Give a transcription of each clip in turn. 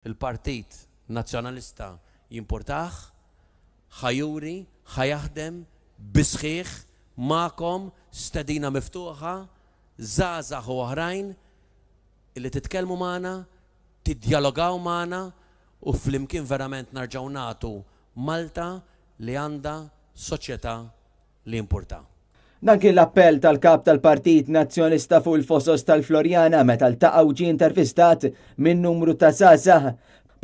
Il-Partit Nazzjonalista jimpurtah, ħa juri, ħa jaħdem bis-sħiħ magħkom, stedina miftuħa, żgħażagħ u oħrajn, illi titkellmu magħna, tiddjalogaw magħna u flimkien verament narġgħu nagħtu Malta li għandha soċjetà li jimpurta. Dan kien l-appell tal-Kap tal-Partit Nazzjonalista fuq il-Fosos tal-Floriana meta ltaqa' u ġie intervistat minn numru ta' żgħażagħ.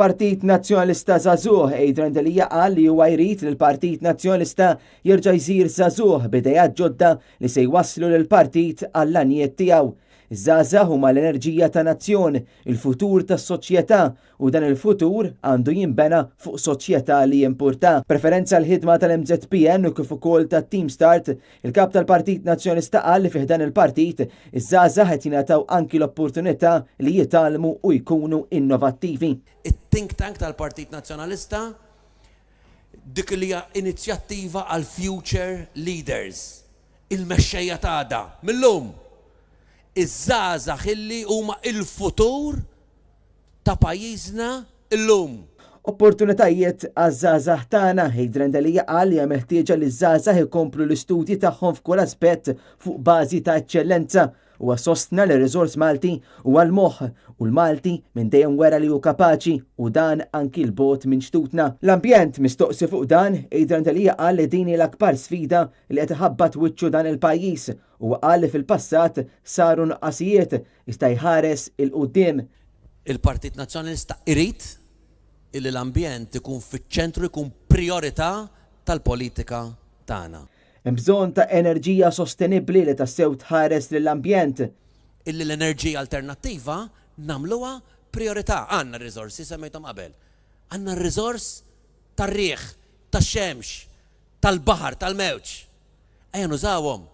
Partit Nazzjonalista Żagħżugħ, Adrian Delia qal li huwa jrid li l-Partit Nazzjonalista jerġa' jsir żagħżugħ b'ideat ġodda li se jwasslu lill-partit għall-għanijiet tiegħu. Iż-żgħażagħ huma l-enerġija ta' nazzjon, il-futur tas-soċjetà u dan il-futur għandu jinbena fuq soċjetà li jimpurta. B'referenza għall-ħidma tal-MZPN u kif ukoll tat-Team Start, il-Kap tal-Partit Nazzjonalista qal li fi ħdan il-partit, iż-żgħażagħ qed jingħataw anki l-opportunità li jitgħallmu u jkunu innovattivi. It-think tank tal-Partit Nazzjonalista, dik li hija inizjattiva għall-future leaders, il-mexxejja t'għada, mil-lum! Iż-żgħażagħ illi huma l-futur ta' pajjiżna llum. Opportunitajiet għaż-żgħażagħ tagħna, Adrian Delia qal li hemm il-ħtieġa li ż-żgħażagħ ikomplu l-istudji tagħhom f'kull aspett fuq bażi ta' eċċellenza. Huwa sostna li r-riżors Malti huwa l-moħħ u l-Malti minn dejjem wera li hu kapaċi u dan anki 'l bogħod minn xtutna. L-ambjent, mistoqsi fuq dan, Adrian Delia qal li din hi l-akbar sfida li qed iħabbat wiċċu dan il-pajjiż. Huwa qal li fil-passat saru nuqqasijiet iżda jħares 'il quddiem. Il-Partit Nazzjonalista irid illi l-ambjent ikun fiċ-ċentru, ikun prijorità tal-politika tagħna. Hemm bżonn ta' enerġija sostenibbli li tassew tħares lill-ambjent. Illi l-enerġija alternattiva nagħmluha prijorità. Għandna r-riżorsi, semmejthom qabel. Għandna r-riżors tar-riħ, tax-xemx, tal-baħar, tal-mewġ. Ejja nużawhom.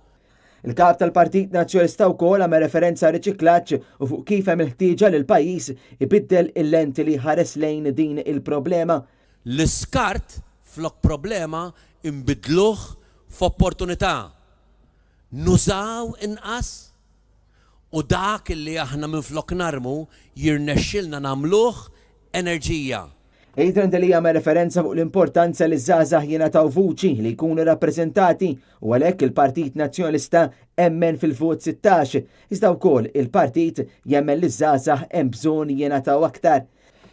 Il-Kap tal-Partit Nazzjonalista wkoll għamel referenza għar-riċiklaġġ u fuq kif hemm il-ħtieġa li l-pajjiż ibiddel il-lenti li jħares lejn din il-problema. L-iskart flok problema nbiddluh f'opportunità. Nużaw inqas u dak li aħna minflok narmu jirnexxilna nagħmluh enerġija. Adrian Delia għamel referenza fuq l-importanza li ż-żgħażagħ jingħataw vuċi li jkunu rappreżentati u għalhekk il-Partit Nazzjonalista emmen fil-vot 16, iżda wkoll il-partit jemmen li ż-żgħażagħ hemm bżonn jingħataw aktar.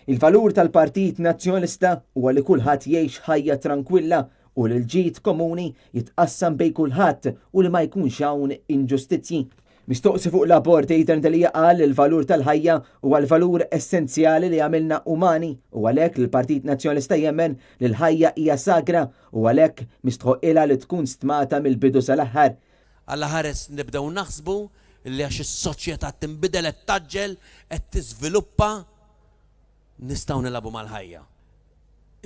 Il-valur tal-Partit Nazzjonalista huwa li kulħadd jgħix ħajja trankwilla u li l-ġid komuni jitqassam bejn kulħadd u li ma jkunx hawn inġustizzji. Mistoqsi fuq l-abort, Adrian Delia qal li l-valur tal-ħajja huwa l-valur essenzjali li jagħmilna umani u għalhekk li l-Partit Nazzjonalista jemmen li l-ħajja hija sagra u għalhekk mistħoqqilha li tkun stmata mill-bidu sal-aħħar. Alla ħares nibdew naħsbu li għax is-soċjetà tinbidel qed tgħaġġel, qed tiżviluppa, nistgħu nilagħbu mal-ħajja.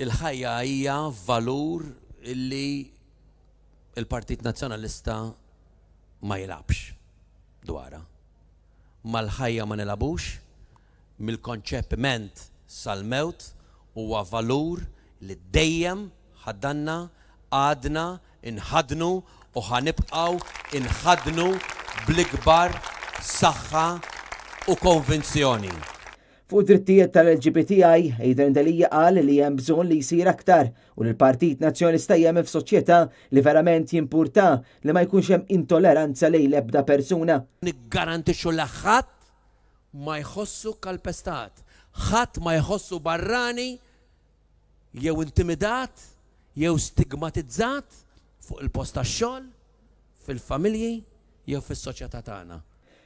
Il-ħajja hija valur li l-Partit Nazzjonalista ma jilgħabx dwarha. Mal-ħajja ma nilagħbux, mill-konċepiment sal-mewt huwa valur li dejjem ħaddanna, għadna nħaddnu u ħa nibqgħu nħaddnu bl-ikbar saħħa u konvinzjoni. Fuq id-drittijiet tal-LGBTI, Adrian Delia qal li hemm bżonn li jsir aktar u li l-Partit Nazzjonalista jemmen f'soċjetà li verament jimpurtah li ma jkunx hemm intolleranza lejn l-ebda persuna. Niggarantixxu li ħadd ma jħossu kalpestat, ħadd ma jħossu barrani jew intimidat jew stigmatizzat fuq il-post tax-xogħol, fil-familji jew fis-soċjetà tagħna.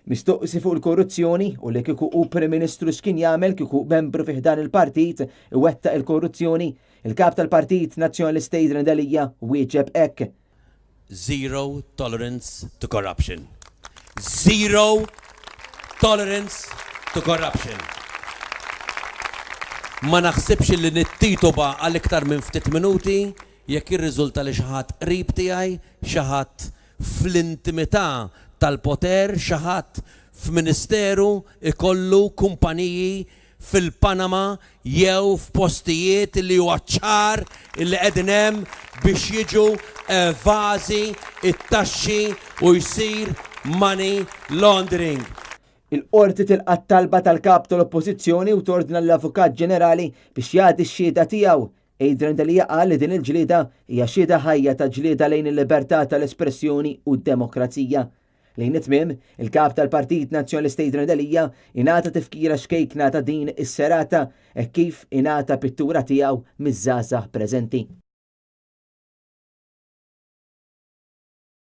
Mistoqsi fuq il-korruzzjoni u li kieku hu Prim Ministru x'kien jagħmel kieku membru fi ħdan il-partit iwettaq il-korruzzjoni, il-Kap tal-Partit Nazzjonalista Adrian Delia wieġeb hekk. Zero tolerance to corruption. Zero tolerance to corruption. Ma naħsibx li nittituba għal iktar minn ftit minuti jekk jirriżulta li xi ħadd qrib tiegħi, xi ħadd fl-intimità tal-poter, xi ħadd f'ministeru jkollu kumpaniji fil-Panama jew f'postijiet li huwa ċar li qegħdin hemm biex jiġu evażi t-taxxi u jsir money laundering. Il-Qorti tilqa' t-talba tal-Kap tal-Oppożizzjoni u tordna lill-Avukat Ġenerali biex jagħti x-xhieda tiegħu. Adrian Delia qal li din il-ġlieda hija xhieda ħajja ta' ġlieda lejn il-libertà tal-espressjoni u d-demokrazija. Lejn it-tmiem, il-Kap tal-Partit Nazzjonalista Adrian Delia ingħata tifkira xkejkna ta' din is-serata hekk kif ingħata pittura tiegħu miż-żgħażagħ preżenti.